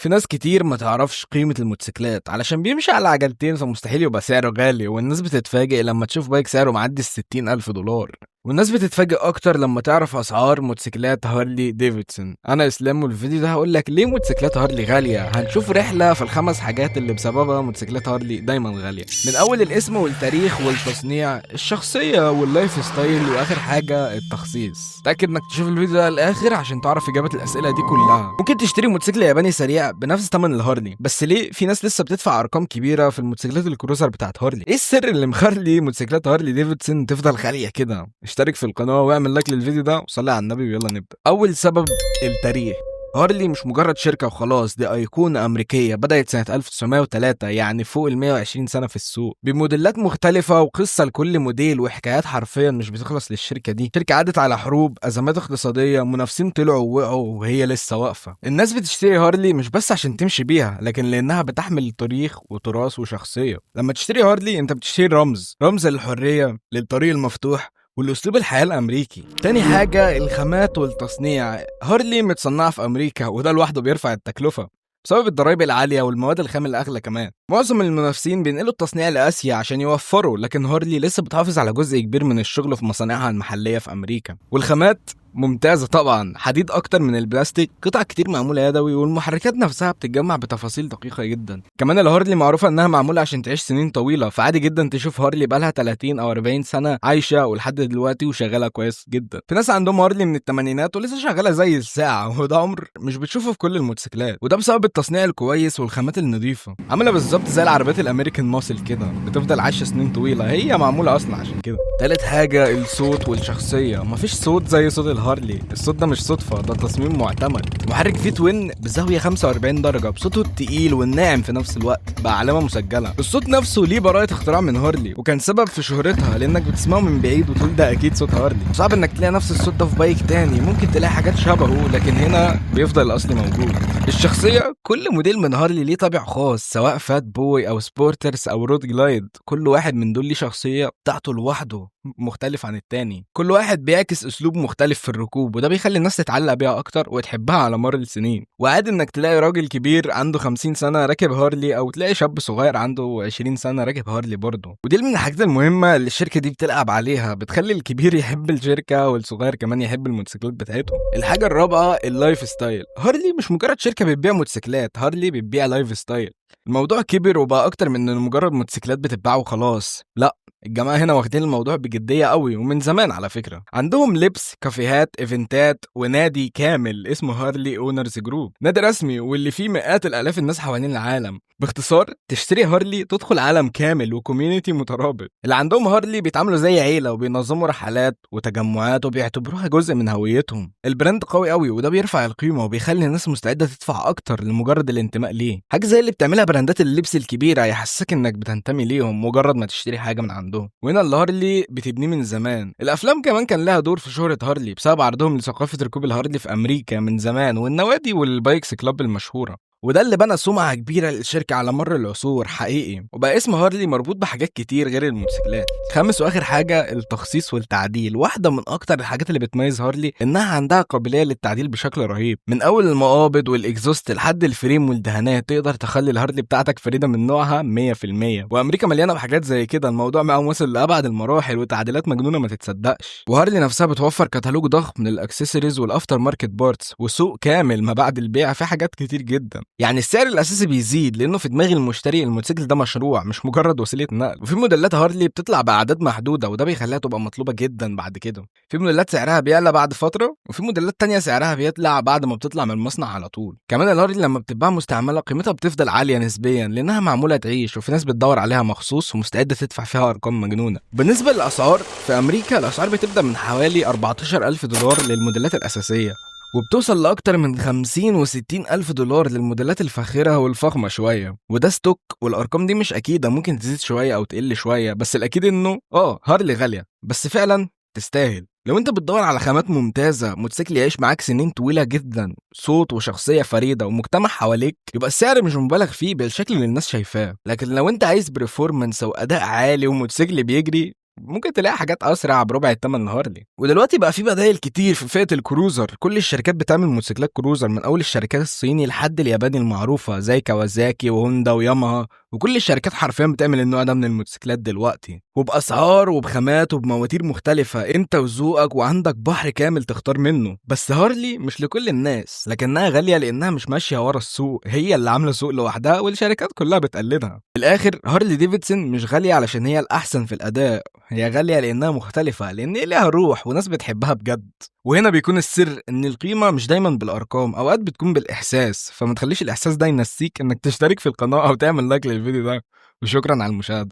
في ناس كتير ما تعرفش قيمة الموتوسيكلات علشان بيمشي على عجلتين، فمستحيل يبقى سعره غالي. والناس بتتفاجئ لما تشوف bike سعره معدي 60,000 دولار، والناس بتتفاجئ أكتر لما تعرف أسعار موتوسيكلات هارلي ديفيدسون. أنا إسلام، والفيديو ده هقول لك ليه موتوسيكلات هارلي غالية. هنشوف رحلة في الخمس حاجات اللي بسببها موتوسيكلات هارلي دايما غالية، من أول الاسم والتاريخ والتصنيع، الشخصية وال lifestyle، وآخر حاجة التخصيص. تأكد إنك تشوف الفيديو ده للآخر عشان تعرف إجابة الأسئلة دي كلها. ممكن تشتري موتوسيكل ياباني سريع بنفس ثمن الهارلي، بس ليه في ناس لسه بتدفع ارقام كبيرة في الموتوسيكلات ال cruiser بتاعت هارلي؟ ايه السر اللي مخلي موتوسيكلات هارلي ديفيدسون تفضل غالية كده؟ اشترك في القناة واعمل like للفيديو ده وصلي على النبي، ويلا نبدا. اول سبب، التاريخ. هارلي مش مجرد شركة وخلاص، دي أيقونة أمريكية بدأت سنة 1903، يعني فوق ال 120 سنة في السوق، بموديلات مختلفة وقصة لكل موديل وحكايات حرفيا مش بتخلص للشركة دي. شركة عدت على حروب، أزمات اقتصادية، منافسين طلعوا ووقعوا، وهي لسه واقفة. الناس بتشتري هارلي مش بس عشان تمشي بيها، لكن لأنها بتحمل تاريخ وتراث وشخصية. لما تشتري هارلي أنت بتشتري رمز، رمز للحرية، للطريق المفتوح، والاسلوب الحياة الامريكي. تاني حاجه، الخامات والتصنيع. هارلي متصنعه في امريكا، وده لوحده بيرفع التكلفة بسبب الضرايب العالية والمواد الخام الاغلى. كمان معظم المنافسين بينقلوا التصنيع لاسيا عشان يوفروا، لكن هارلي لسه بتحافظ على جزء كبير من الشغل في مصانعها المحلية في امريكا. والخامات ممتازة طبعا، حديد أكتر من البلاستيك، قطع كتير معمولة يدوي، والمحركات نفسها بتتجمع بتفاصيل دقيقة جدا. كمان الهارلي معروفة إنها معمولة عشان تعيش سنين طويلة، فعادي جدا تشوف هارلي بقالها 30 أو 40 سنة عايشة ولحد دلوقتي وشغالة كويس جدا. في ناس عندهم هارلي من الثمانينات ولسه شغالة زي الساعة، وده عمر مش بتشوفه في كل الموتوسيكلات، وده بسبب التصنيع الكويس والخامات النظيفة. عاملة بالظبط زي العربيات ال American muscle كده، بتفضل عايشة سنين طويلة، هي معمولة أصلا عشان كده. تالت حاجة، الصوت والشخصية. مفيش صوت زي صوت الهارلي. الصوت ده مش صدفة، ده تصميم معتمد. محرك V-twin بزاوية 45 درجة، بصوته التقيل والناعم في نفس الوقت، بقى علامة مسجلة. الصوت نفسه ليه براءة اختراع من هارلي، وكان سبب في شهرتها، لانك بتسمعه من بعيد وتقول ده اكيد صوت هارلي. صعب انك تلاقي نفس الصوت ده في bike تاني، ممكن تلاقي حاجات شبهه، لكن هنا بيفضل الاصلي موجود. الشخصية، كل موديل من هارلي ليه طابع خاص، سواء Fat Boy او Sportster او Road Glide. كل واحد من دول ليه شخصية بتاعته لوحده، مختلف عن التاني. كل واحد بيعكس اسلوب مختلف في الركوب، وده بيخلي الناس تتعلق بيها اكتر وتحبها على مر السنين. وعادي انك تلاقي راجل كبير عنده 50 سنة راكب هارلي، او تلاقي شاب صغير عنده 20 سنة راكب هارلي برضه. ودي من الحاجات المهمة اللي الشركة دي بتلعب عليها، بتخلي الكبير يحب الشركة والصغير كمان يحب الموتوسيكلات بتاعتهم. الحاجة الرابعه، ال lifestyle. هارلي مش مجرد شركة بتبيع موتوسيكلات، هارلي بتبيع lifestyle. الموضوع كبر وبقى اكتر من انه مجرد موتوسيكلات بتتباع وخلاص. لا، الجماعة هنا واخدين الموضوع بجدية قوي، ومن زمان على فكرة. عندهم لبس، كافيهات، event ات، ونادي كامل اسمه Harley Owners Group، نادي رسمي واللي فيه مئات الالاف الناس حوالين العالم. باختصار، تشتري هارلي تدخل عالم كامل و community مترابط. اللي عندهم هارلي بيتعاملوا زي عيلة، وبينظموا رحلات وتجمعات، وبيعتبروها جزء من هويتهم. ال brand قوي قوي، وده بيرفع القيمة وبيخلي الناس مستعدة تدفع أكتر لمجرد الانتماء ليه. حاجة زي اللي بتعملها brand ات اللبس الكبيرة، يحسسك انك بتنتمي ليهم مجرد ما تشتري حاجة من عندهم. وهنا اللي هارلي بتبنيه من زمان. الافلام كمان كان لها دور في شهرة هارلي بسبب عرضهم لثقافة ركوب الهارلي في امريكا من زمان، والنوادي وال bikes club المشهورة، وده اللي بنى سمعة كبيرة للشركة على مر العصور حقيقي، وبقى اسم هارلي مربوط بحاجات كتير غير الموتوسيكلات. خامس واخر حاجة، التخصيص والتعديل. واحدة من اكتر الحاجات اللي بتميز هارلي انها عندها قابلية للتعديل بشكل رهيب، من اول المقابض وال exhaust لحد ال frame والدهانات. تقدر تخلي الهارلي بتاعتك فريدة من نوعها 100%، وامريكا مليانة بحاجات زي كده. الموضوع معاهم وصل لابعد المراحل وتعديلات مجنونة ما تتصدقش. وهارلي نفسها بتوفر كتالوج ضخم من ال accessories وال aftermarket parts، وسوق كامل ما بعد البيع في حاجات كتير جدا. يعني السعر الاساسي بيزيد لانه في دماغ المشتري الموتوسيكل ده مشروع مش مجرد وسيلة نقل. وفي موديلات هارلي بتطلع باعداد محدوده، وده بيخليها تبقى مطلوبه جدا بعد كده. في موديلات سعرها بيعلى بعد فتره، وفي موديلات تانية سعرها بيطلع بعد ما بتطلع من المصنع على طول. كمان الهارلي لما بتتباع مستعملة قيمتها بتفضل عالية نسبيا، لانها معمولة تعيش، وفي ناس بتدور عليها مخصوص ومستعده تدفع فيها ارقام مجنونه. بالنسبة للاسعار، في امريكا الاسعار بتبدا من حوالي 14,000 دولار للموديلات الاساسيه، وبتوصل لأكتر من 50 و60 ألف دولار للموديلات الفاخرة والفخمة شوية. وده stock، والأرقام دي مش أكيدة، ممكن تزيد شوية أو تقل شوية، بس الأكيد إنه هارلي غالية بس فعلا تستاهل. لو انت بتدور على خامات ممتازة، موتوسيكل يعيش معاك سنين طويلة جدا، صوت وشخصية فريدة، ومجتمع حواليك، يبقى السعر مش مبالغ فيه بالشكل اللي الناس شايفاه. لكن لو انت عايز performance وأداء عالي وموتوسيكل بيجري ممكن تلاقي حاجات اسرع بربع الثمن لهارلي. ودلوقتي بقى في بدايل كتير في فئة ال cruiser، كل الشركات بتعمل موتوسيكلات cruiser من اول الشركات الصيني لحد الياباني المعروفة زي كوازاكي وهوندا وياماها، وكل الشركات حرفيا بتعمل النوع ده من الموتوسيكلات دلوقتي، وباسعار وبخامات وبمواتير مختلفة، انت وذوقك، وعندك بحر كامل تختار منه. بس هارلي مش لكل الناس، لكنها غالية لانها مش ماشية ورا السوق، هي اللي عامله سوق لوحدها والشركات كلها بتقلدها. في الاخر هارلي ديفيدسون مش غالية علشان هي الاحسن في الاداء، هي غالية لانها مختلفة، لان ليها روح وناس بتحبها بجد. وهنا بيكون السر، ان القيمة مش دايما بالارقام، اوقات بتكون بالاحساس. فما تخليش الاحساس ده ينسيك انك تشترك في القناة او تعمل like للفيديو ده، وشكرا على المشاهدة.